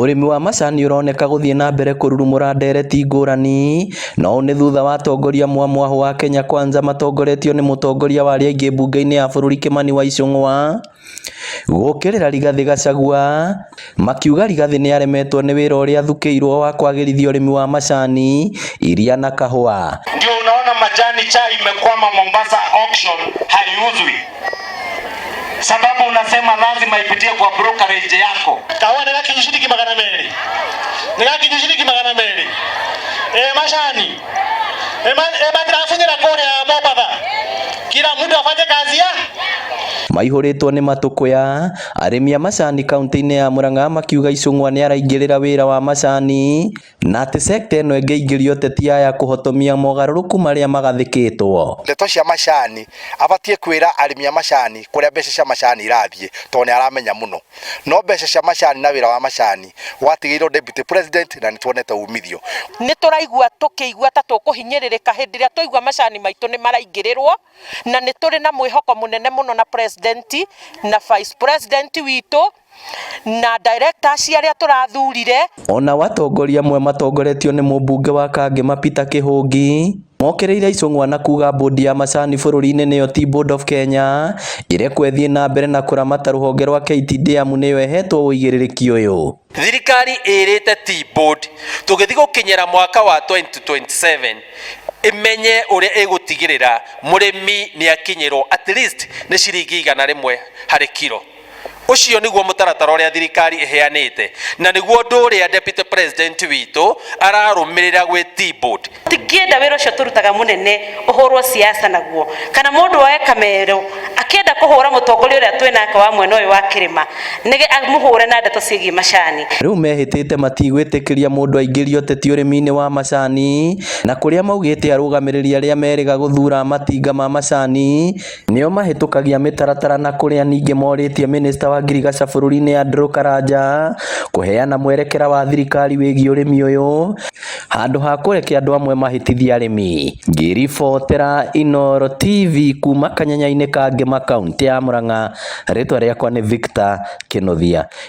Ũrĩmi wa macani ũroneka gũthiĩ na mbere kũrurumũra ndereti ngũrani, na ũũ nĩ thutha wa atongoria mwamwahũ wa Kenya Kwanza matongoretio nĩ mũtongoria wa arĩa aingĩ mbunge-inĩ ya bũrũri Kimani wa Ichung'wa gũkĩrĩra Rigathĩ Gachagua, makiuga Rigathĩ nĩaremetwo nĩ wĩra ũrĩa athukĩirwo wa kwagĩrithia ũrĩmi wa macani, iria na kahũa. Ndio unaona majani chai imekwama Mombasa auction, haiuzwi sababu unasema lazima ipitie kwa brokerage yako. Kahũa nĩ gakinyu ciringi 200, nĩ gakinyu ciringi 200. E macani e, ma, e matirabunyĩra kũrĩa Mombatha, kila mtu afanye kazi ya Maihũrĩtwo nĩ matũkũya, arĩmi a macani kauntĩ-inĩ ya Murang'a makiuga Ichung'wa nĩaraingĩrĩra wĩra wa macani na atĩ sekta ĩno ĩngĩingĩria ũteti aya kũhotomia mogarũrũku marĩa magathĩkĩtwo. Ndeto cia macani, abatie kwĩra arĩmi a macani kũrĩa mbeca cia macani irathiĩ, tondũ nĩ aramenya mũno. No mbeca cia macani na wĩra wa macani watigĩirwo deputy president, na nĩ tuonete umithio. Nĩ tũraigua tũkĩigua ta tũkũhinyĩrĩrĩka hĩndĩ ĩrĩa twaigua macani maitũ nĩ maraingĩrĩrwo, na nĩ tũrĩ na mwĩhoko mũnene mũno na president na vice president witũ na directors arĩa tũrathurire. Ona atongoria amwe matongoretio nĩ mũmbunge wa Kangema Peter Kĩhũngi mokĩrĩire Ichung'wa na kuga bodi ya macani bũrũri-inĩ nĩyo Tea Board of Kenya ĩrekwo ĩthiĩ na mbere na kũramata rũhonge rwa KTDA amu nĩyo ĩhetwo ũigĩrĩrĩki ũyũ. Thirikari ĩrĩte Tea Board tũgĩthiĩ gũkinyĩra mwaka wa 2027 ĩmenye ũrĩa ĩgũtigĩrĩra mũrĩmi nĩ akinyĩrwo at least nĩ ciringi 100 harĩ kiro. Ũcio nĩguo mũtaratara ũrĩa thirikari ĩheanĩte, na nĩguo ũndũ ũrĩa deputy president witũ ararũmĩrĩra gwĩ Tea Board. Tingĩenda wĩra ũcio tũrutaga mũnene ũhũrwo siasa naguo, kana mũndũ oe kamero akĩenda kũhũra mũtongoria ũrĩa twĩ nake wa mwena ũyũ wa kĩrĩma nĩge amũhũre na ndeto ciĩgiĩ macani. Rĩu mehĩtĩte matigwĩtĩkĩria mũndũ aingĩrie ũteti ũrĩmi-inĩ wa macani, na kũrĩa maugĩte arũgamĩrĩri arĩa merĩga gũthura matinga ma macani nĩo mahĩtũkagia mĩtaratara, na kũrĩa ningĩ morĩtie minista wa ngirigaca bũrũri-inĩ Andrew Karanja kũheana mwerekera wa thirikari wĩgiĩ ũrĩmi ũyũ handũ ha kũreke andũ amwe mahĩtithie arĩmi. Ngĩribotera Inooro TV kuma kanyanya-inĩ ka Ngĩma, kaũntĩ ya Murang'a, rĩtwa rĩakwa nĩ Victor Kĩnuthia.